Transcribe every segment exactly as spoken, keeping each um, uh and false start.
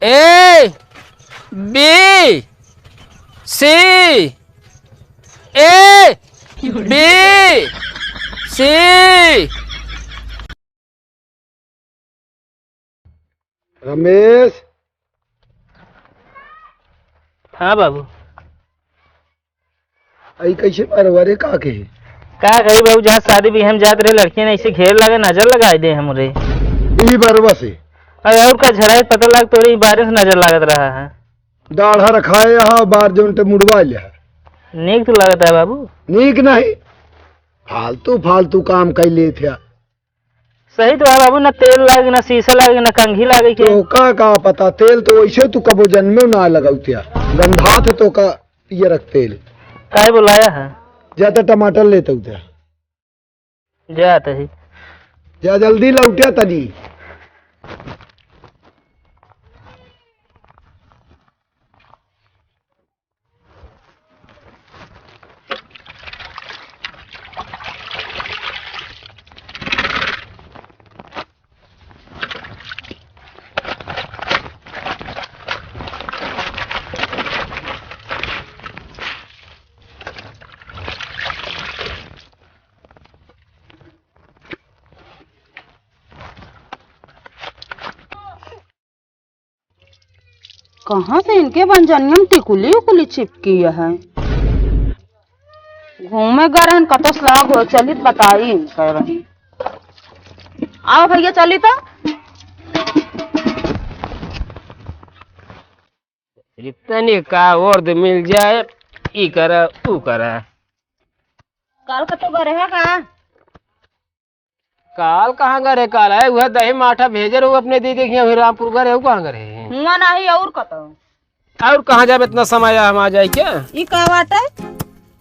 A B C, A B C। रमेश। हाँ बाबू। आई कैसे बरवा रे, का के? का कही बाबू, जहाँ शादी बियाह में जात रहे, लड़कियन ऐसे घेर लगे, नजर लगाइ दे हमरे। यही बरवा से? अरे और का झराए, पता लाग तोरे ई बारे से नजर लागत रहा है। दाढ़ा रखाए यहाँ, बार जोन ते मुड़वा लिया। नीक तो लागत है बाबू। नीक नहीं, फालतू, फालतू काम कइ लेत है। सही तो है बाबू, ना तेल लागे, ना शीशा लागे, ना कंघी लागे के। तोका का पता, तेल तो वैसे तू कबो जन्मे ना लगौतिया, गंधात है तोका पियरक तेल। काहे बुलाया है? जा त टमाटर लेत उठा। जा तही। जा जल्दी लौटिया तनी। कहाँ से इनके बंजनिया में टिकुली उकुली चिपकी है? घूमे गए रहन, कतस लाग हो, चलित बताई इनकर। आओ भैया, चली तो। इतनी का और दे मिल जाए, ई करा, ऊ करा। काल का तो गए रहे का? काल कहाँ गए रहे? काल है, वह दही माठा भेजे रहो अपने दीदी के यहाँ, रामपुर गए रहे, वो कहाँ गए रहे? हुआ नहीं, और कतो? और कहाँ जाब, इतना समय हम आ जाए क्या? ई का बाटे?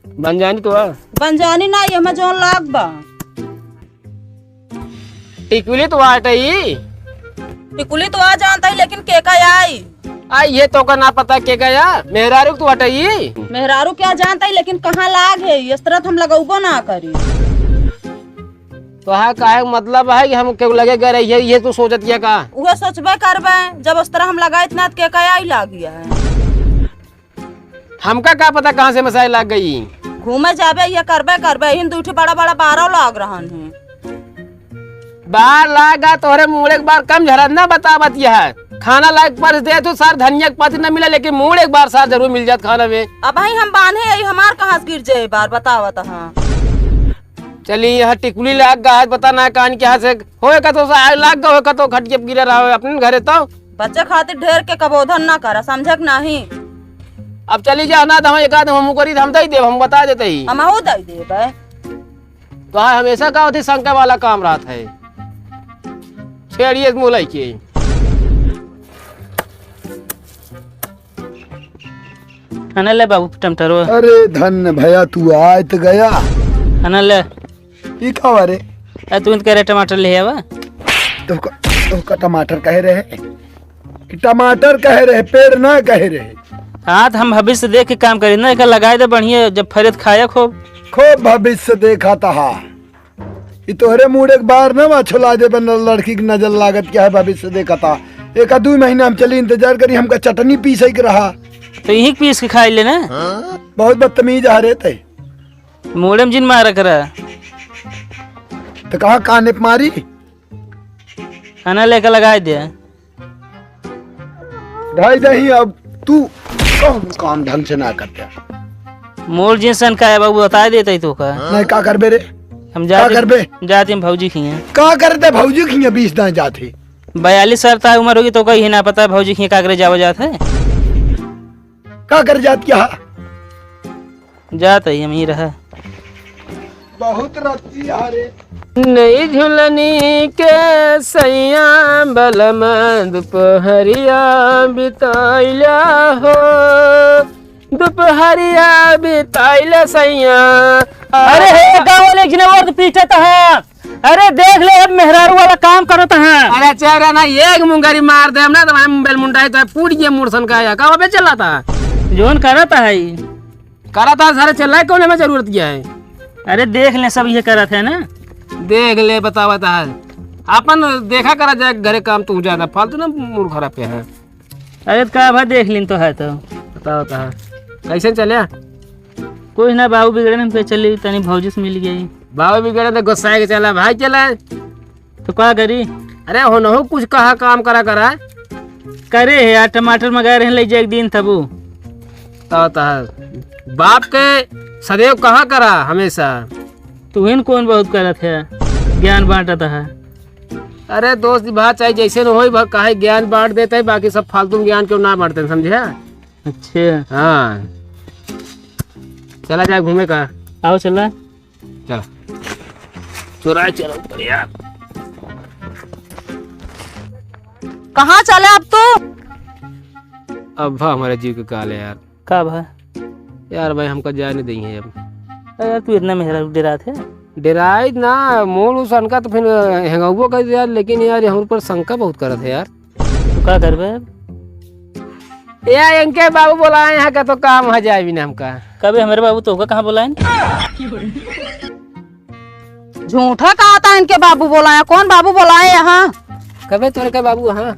बंजानी तो है। बंजानी ना, ये में जोन लाग बा। टिकुली तो बाटे ई। टिकुली तो आ जानता ही, लेकिन के का आई? आ, ये तो का ना पता के का या? मेहरारू तो बाटे ई। मेहरारू क्या जानता ही, लेकिन कहाँ लाग है, इस तरह तो हम लगौबो ना करी। तोहार काहे के मतलब है कि हम केहू लगे गए रहिए, ये तू सोचत किया का? उहे सोचबे करबे, जब उस तरह हम लगाइत ना, त के कया ही लाग गया है। हमका का पता कहाँ से मसाई लाग गई। घूमे जाबे, ये करबे करबे, इन दू ठे बड़ा बड़ा बारह लाग रहन हैं। बार लागा तोहरे मूड़ एक बार कम झरत ना बतावत यह। खाना लायक पर दे तू सार धनिया के पत्ती न मिला, लेकिन मूड़ एक बार सार जरूर मिल जात खाना में। अब भाई हम बांधे आई, हमार कहाँ से गिर जाए बार बतावत हाँ। चली, यहाँ टिकुली लाग गा है, पता ना कान के यहाँ से होए का तो सा-, लाग गा होए का तो खटिया पे गिरे रहा होए अपने घरे तो। बच्चे खातिर ढेर के कबोधन ना करा, समझे के नाही। अब चली जा ना, तो हम एक आध हम करी, हम दे देब, हम बता देते ही। हमहू दे देबे। तो हाँ, हमेशा का होती शंका वाला काम रहत है। छेड़िए मुलई के। अने ले बाबू टमाटरो। अरे धन्य भया, तू आए तो गया। अने ले। ई का बा रे? ए, तू इनके रे टमाटर ले आवा। तोहका, तोहका टमाटर कहे रहे? कि टमाटर कहे रहे, पेड़ ना कहे रहे। हाँ, तो हम भविष्य देख के काम करी ना, एका लगाए दे बढ़िया, जब फरे त खाया खूब। खूब भविष्य देखा तहा। ई तोहरे मूड़ एक बार ना वा छोला दे बन लड़की की नजर लागत क्या है, भविष्य देखा था। एक आध दू महीना हम चली इंतजार करी, हमका चटनी पीसे के रहा। तो यहीं पीस के खाई लेना। बहुत बदतमीज आ रे ते। मूड़े में जिन मारा करा। तो कहाँ काने पे मारी? खाना लेके लगाए दे। ढाई दही, अब तू कौन काम ढंग से ना करते। मोर जिन सन का है बाबू, बता देते ही तो का। नहीं, का करबे रे? हम का जाते, करबे? जाते हम भौजी खिया। का करते भौजी खिया बीस दाएं जाते? बयालीस साल ता उम्र होगी तो कहीं ना पता भौजी खिया का करे जावा जात है। का कर जात क्या? जात ही हम ही रहा। बहुत रतिया रे। नई झुलनी के सैया बलम दुपहरिया बिताइला हो, दुपहरिया बिताइला सैया। अरे हे गाँव वाले एक जने और तो पीटत हैं। अरे देख ले, अब मेहरारू वाला काम करत हैं। अरे चेहरा ना, एक मुंगरी मार दे हमने तो हम बेलमुंडा है तो फूट गया मुड़सन का या का बे चला था। जोन करत है। करा था सारे चला कौन हमें जरूरत क्या है? अरे देख ले, सब ये करत है ना। देख ले, बतावा था। अपन देखा करा जाए घरे काम, तू ज्यादा फालतू ना मूड खराब पे है। अरे तो का भा, देख लिन तो है तो। बताओ तो। कैसे चले? कुछ ना, बाबू बिगड़े, हम कहे चली तनी भौजी से मिल गई। बाबू बिगड़े तो गुस्सा के चला भाई, चला। तो का करी? अरे होनहु कुछ कहा, काम करा करा। करे है यार, टमाटर मंगाए रहे, ले जाए एक दिन तबू। बताओ तो। बाप के सदैव कहा करा हमेशा। तुहिन कौन बहुत करत है, ज्ञान बांटत है। अरे दोस्त भा, चाहे जैसे न होई भा, काहे ज्ञान बांट देते हैं, बाकी सब फालतू में ज्ञान क्यों ना बांटते हैं, समझे? अच्छा। हाँ। चला जाए घूमे का। आओ चला। चला। चोरा चलो बढ़िया। कहाँ चले अब तू? अब भा हमारे जीव के काल है यार। का भा? यार भाई, हमका जाए नहीं देंगे अब। अरे यार, तू इतना मेहरा डेरात है। डेराई ना, मूल उस अनका तो फिर हेंगउबो कर दिया, लेकिन यार, ये हमरे ऊपर शंका बहुत करत है यार। तो का करबे अब? यार, इनके बाबू बोलाए हैं का, तो काम हो जाए बिना हमका। कबे हमारे बाबू तो का कहाँ बोलाए? झूठा कहा था इनके बाबू बोलाया, कौन बाबू बोलाए यहाँ? कबे तोरे के बाबू, हाँ?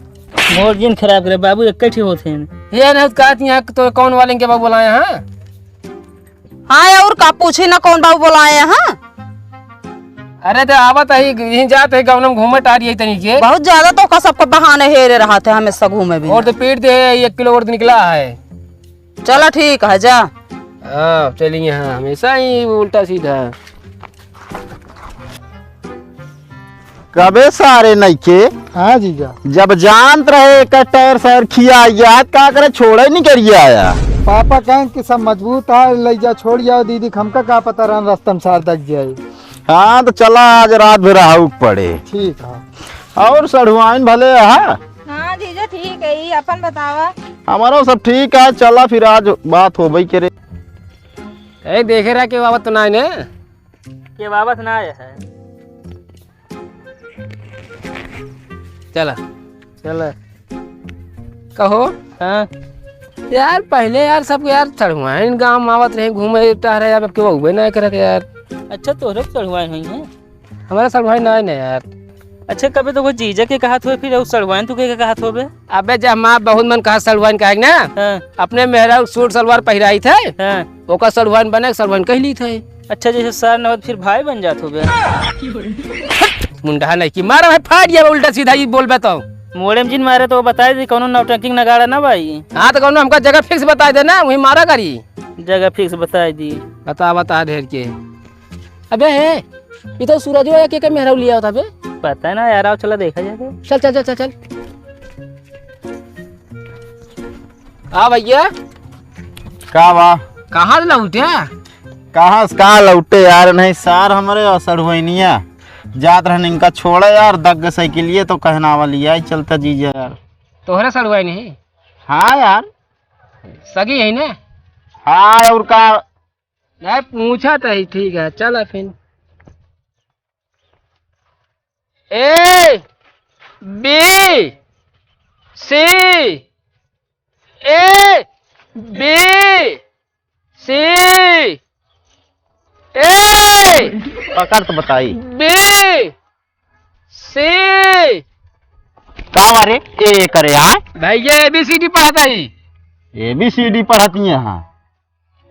मोर जिन खराब करे, बाबू एक ठे होत हैं। ये नहीं कहत यहाँ तो कौन वाले इनके बाबू बोलाए, हाँ? हाँ, और का पूछी ना कौन बाबू बोलाए, हाँ? अरे तो आवत ही, यहीं जात ही, गौनम घूमे टारी है तनी के। बहुत ज्यादा तो का सबको बहाने हेरे रहत है, हमेशा घूमे भी और ना। तो पीट दे, एक किलो और निकला है। चला ठीक है, जा। हाँ, चलिए, हाँ, हमेशा ही उल्टा सीधा। कबे सारे नइखे। हाँ जीजा। जब जानत रहे एक टायर सायर खिया गया, का करे छोड़े नहीं करिया आया। पापा कहें कि सब मजबूत है, ले जा छोड़ आओ दीदी, हमका का पता रहन रास्ता में सार दग जाए। हाँ, तो चला आज रात भर रहू पड़े। ठीक है। और सढ़ुआइन भले है? हाँ जीजा, ठीक है। ई अपन बतावा। हमारा सब ठीक है, चला फिर आज बात होबे करे। ए, देखे रहा के बाबत तो ना ने? के बाबत ना आया है। चला। चला। कहो। हाँ। यार, पहले यार, सब यार, सढ़ुआइन गाँव में आवत रहे, घूमे टहरे, अब केहू अउबे ना करत यार। अच्छा, तोहरे सढ़ुआइन होई हैं? हमारा सढ़ुआइन ना है ना यार। अच्छा, कबे तो वो जीजा के कहत होए, फिर उस सढ़ुआइन तू के, के कहत होबे? अबे, जब हमार बहुत मन कहा सढ़ुआइन कहे ना, हाँ। अपने मेहरा सूट सलवार पहिराई थे, हाँ। ओका सढ़ुआइन बने, सढ़ुआइन कह ली थे। अच्छा, जैसे सार न होत, फिर भाई बन जात होबे। मुंडा नहीं कि मारा भाई, फाड़ दिया उल्टा सीधा, ये बोलबे तो। मोड़े में जिन मारे तो वो बताए दी, कौनो नौटंकी नगाड़ा ना भाई। हाँ, तो कौनो हमका जगह fix बताए दे ना, वहीं मारा करी। जगह fix बताए दी। बता, बता ढेर के। अबे हे, ई तो सूरजवा के, के मेहरारू लिया होता बे? पता ना यार, आओ चला देखा जाए। चल, चल, चल, चल, चल। आ भैया। का बा? कहाँ से लौटे? कहाँ से का लौटे यार, नहीं सार हमरे और सढ़ुआइनिया जात रहन इनका छोड़े यार, दग साइकिलिए तो कहना वाली आई चलता जीजा यार। तोहरे सढ़ुआइन ही? हाँ यार। सगी है ने? हाँ और का। नहीं, पूछा तो ही, ठीक है, चला फिर। A B C, A B C, A पकड़ तो बताई। B C। का बारे? ए करे, हाँ? भाई, ये A B C D पढ़ाता ही। A B C D पढ़ाती हैं, हाँ।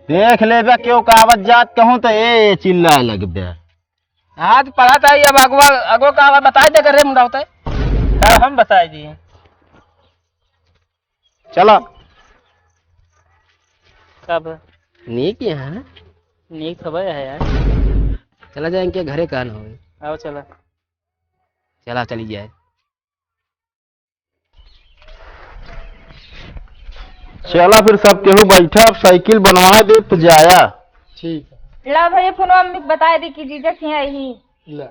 देख लेबे, केहू का आवत जात कहूँ तो ए चिल्लाए लगबे। हाँ, तो पढ़ाता ही, अब अगवा, अगवा का आवत बताए दे करे मुंडा होता है। अब हम बताए दिए। चला। कब? नीक यहाँ। नीक खबर है यार। चला जाए इनके घरे, का न होए। आओ चला। चला, चली जाए। चला फिर सब केहू बैठा, अब साइकिल बनवा दे तो जाया। ठीक है। ला भैया, फोनवा में बताए दी कि जीजा किहाँ ही। ला।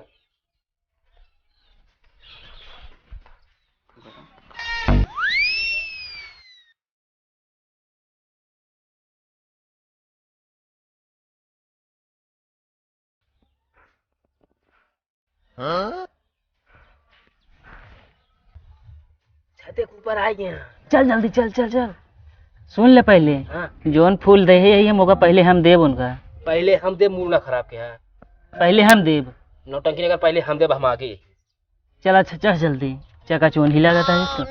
हाँ? छते के ऊपर आ गया। चल जल्दी, चल, चल, चल। सुन ले पहले, हाँ। जौन फूल दे है, यही हम ओका पहले हम देब उनका। पहले हम देब, मूड ना खराब के, हाँ। पहले हम देब। नौटंकी नगर पहले हम देब, हम आगे। चल, अच्छा, चढ़ जल्दी, चकाचौंधी लागत है तो।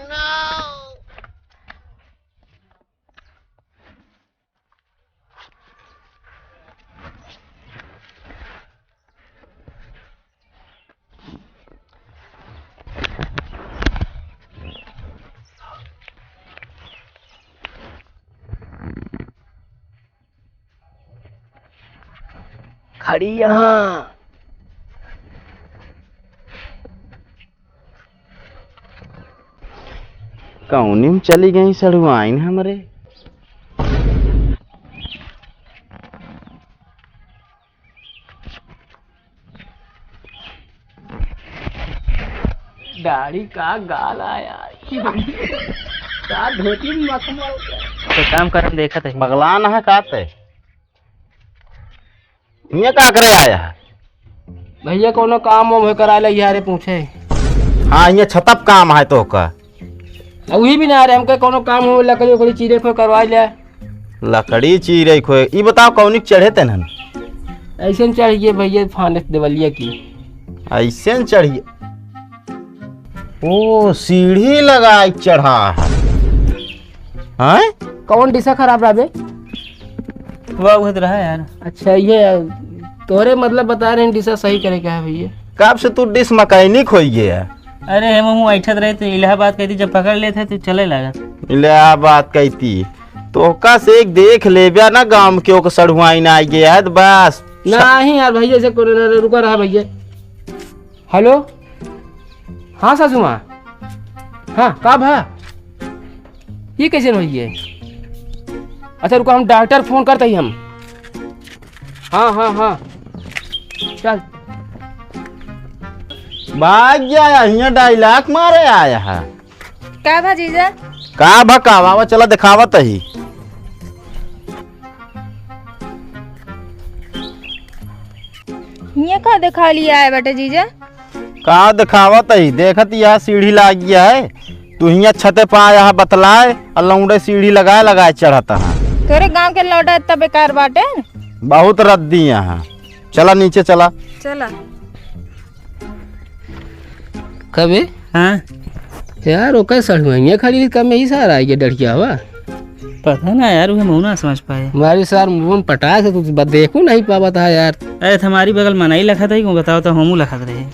अरे यहाँ। कौनी में चली गई सड़ुआइन हमरे? दाढ़ी का गाल आया। का धोती मखमल के। तो काम करम देखत है। पगला न है का ते? ये का करे आया है? भैया, कोनो काम वाम हो कराए ला यारे पूछे। हाँ, ये छतप काम है तो का? आ, वही भी ना आ रहे, हमके कोनो काम हो, लकड़ी उकड़ी चीरे को करवाए ले। लकड़ी चीरे को, ई बताओ कौनी के चढ़े तेनन? ऐसे न चढ़िए भैया, फानस देवलिया की। ऐसे न चढ़िए। ओ, सीढ़ी लगाए चढ़ा है। हैं? कौन डिसा खराब रहा बे? वह, वह तो रहा यार। अच्छा, ये तोरे मतलब बता रहे हैं डिसा सही करे का है भैया? कब से तू डिस मैकेनिक हो गया? अरे, हम हूँ ऐठत रहे तो इलाहाबाद कहती, जब पकड़ लेते तो चले लागत। इलाहाबाद कहती, तोका से एक देख लेब्या ना गाँव के, ओकर सढ़ुआइन आइ गया है तो बस। नहीं यार भैया, से कोनो ना, रुका रहा भैया। हेलो, हाँ सासू माँ, हाँ का भा, ये कैसे होइए? अच्छा रुको, हम डॉक्टर फोन करते ही हम। हाँ, हाँ, हाँ, चल। भाग गया, यहाँ डायलॉग मारे आया है। का भा जीजा? का भा का, बाबा चला दिखावत ही। हियाँ का देखा लिया है बेटा जीजा? का देखावत ही? देखत यहाँ सीढ़ी लागी है, तू हियाँ छते पा यहाँ बतलाए और लौंडे सीढ़ी लगाए लगाए चढ़त है। तोरे गाँव के लौंडा इतना बेकार बाटे। बहुत रद्दी यहाँ। चला नीचे चला। चला। कबे? हाँ? यार, ओकर सढ़ुआइया खड़ी, कब में ही सारा आइगे डढ़िया हुआ? पता ना यार, उहे मऊ ना समझ पाए। हमारी सार मुंह में पटास है, तू ब-, देखू नहीं पावत है यार। अरे, तुम्हारी बगल मनई लखत है, क्यों बताओ तो हमू लखत रहे।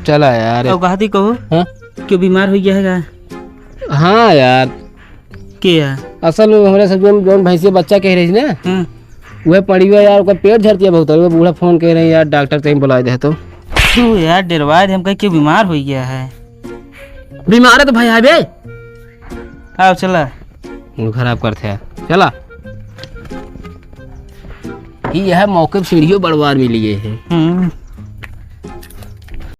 चला यार। और कहती कहो हाँ? क्यों बीमार हो गया है का? हाँ यार। के है? असल में हमरे से जौन, जौन भैंसिया बच्चा कह रही ना, हाँ। वह पड़ी हुआ यार, ओकर पेट झरतिया बहुत है, वह बूढ़ा फोन कह रहे हैं यार, डॉक्टर कहीं बुलाए दे तो। तू यार डरवाए दे, हम कहे क्यों बीमार हो गया है? बीमार है तो भाई आबे। आओ चला। मूड खराब करते हैं, चला। ये है मौके पे सीढ़ियों बड़वार मिली गई है। हम्म।